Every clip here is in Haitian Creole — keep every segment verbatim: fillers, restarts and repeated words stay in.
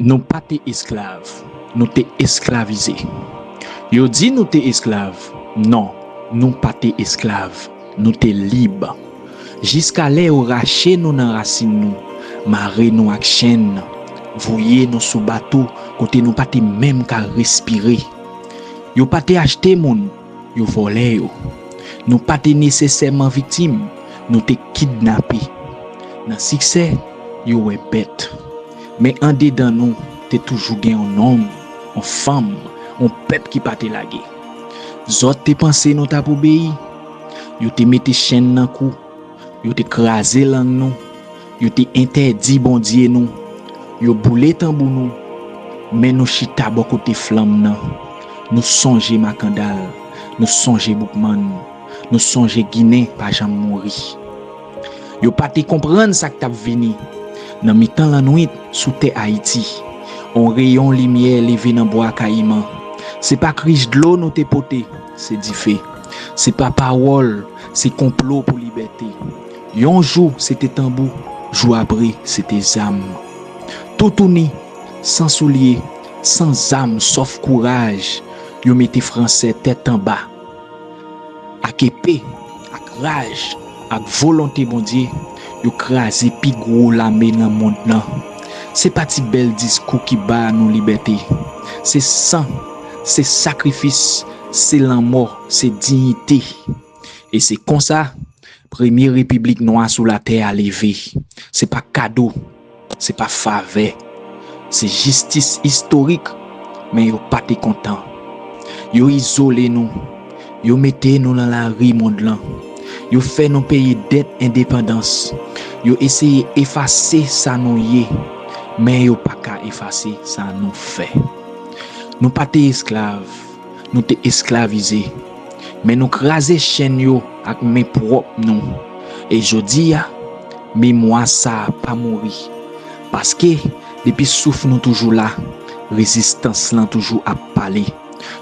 Nou pa te esklav, nou te esklavize. Yo di nou te esklav. Non, nou pa te esklav, nou te lib. Jiskalè yo rache nou nan rasin nou, mare nou ak chenn, voye nou sou bato kote nou pa te menm ka respire. Yo pa te achte moun, yo vòlè yo. Nou pa te nesesèman viktim, nou te kidnape. Nan siksè, yo wè bèt. Men andedan nou, te toujou gen yon nonm, yon fanm, yon pèp ki pa te lage. Zòt te panse nou t ap obeyi. Yo te mete chenn nan kou. Yo te kraze lang nou. Yo te entèdi Bondye nou. Yo boule tanbou nou. Men nou chita bò kote flanm nan. Nou sonje Makandal. Nou sonje Boukmann. Nou sonje Ginen pa janm mouri. Yo pa te konprann sa k t ap vini. Nan mitan lannwit, sou tè Ayiti, on reyon limyè leve nan Bwa Kayiman. Se pa krich dlo nou te pote, se dife. Se pa pawòl, se konplo pou libète. Yon jou, se te tanbou, jou apre, se te zam. Toutouni, san soulye, san zam, sòf kouraj, yo mete Fransè tèt anba. Ak epe, ak raj, ak volonte Bondye, yo kraze pi gwo lame nan mond lan. Se pa ti bèl diskou ki ba nou libète. Se san, se sakrifis, se lanmò, se diyite. E se konsa, premye repiblik nwa sou latè a leve. Se pa kado, se pa favè. Se jistis istorik, men yo pa te kontan. Yo izole nou. Yo mete nou nan lari mond lan. Yo fè nou peye dèt endepandans. Yo eseye efase sa nou ye, men yo pa ka efase sa nou fè. Nou pa te esklav, nou te esklavize. Men nou kraze chenn yo ak men pwòp nou. E jodi a, memwa sa a pa mouri. Paske, depi souf nou toujou la, rezistans lan toujou ap pale.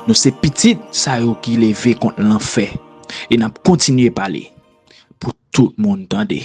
Nou se pitit sa yo ki leve kont lanfè. E n ap kontinye pale pou tout moun tande.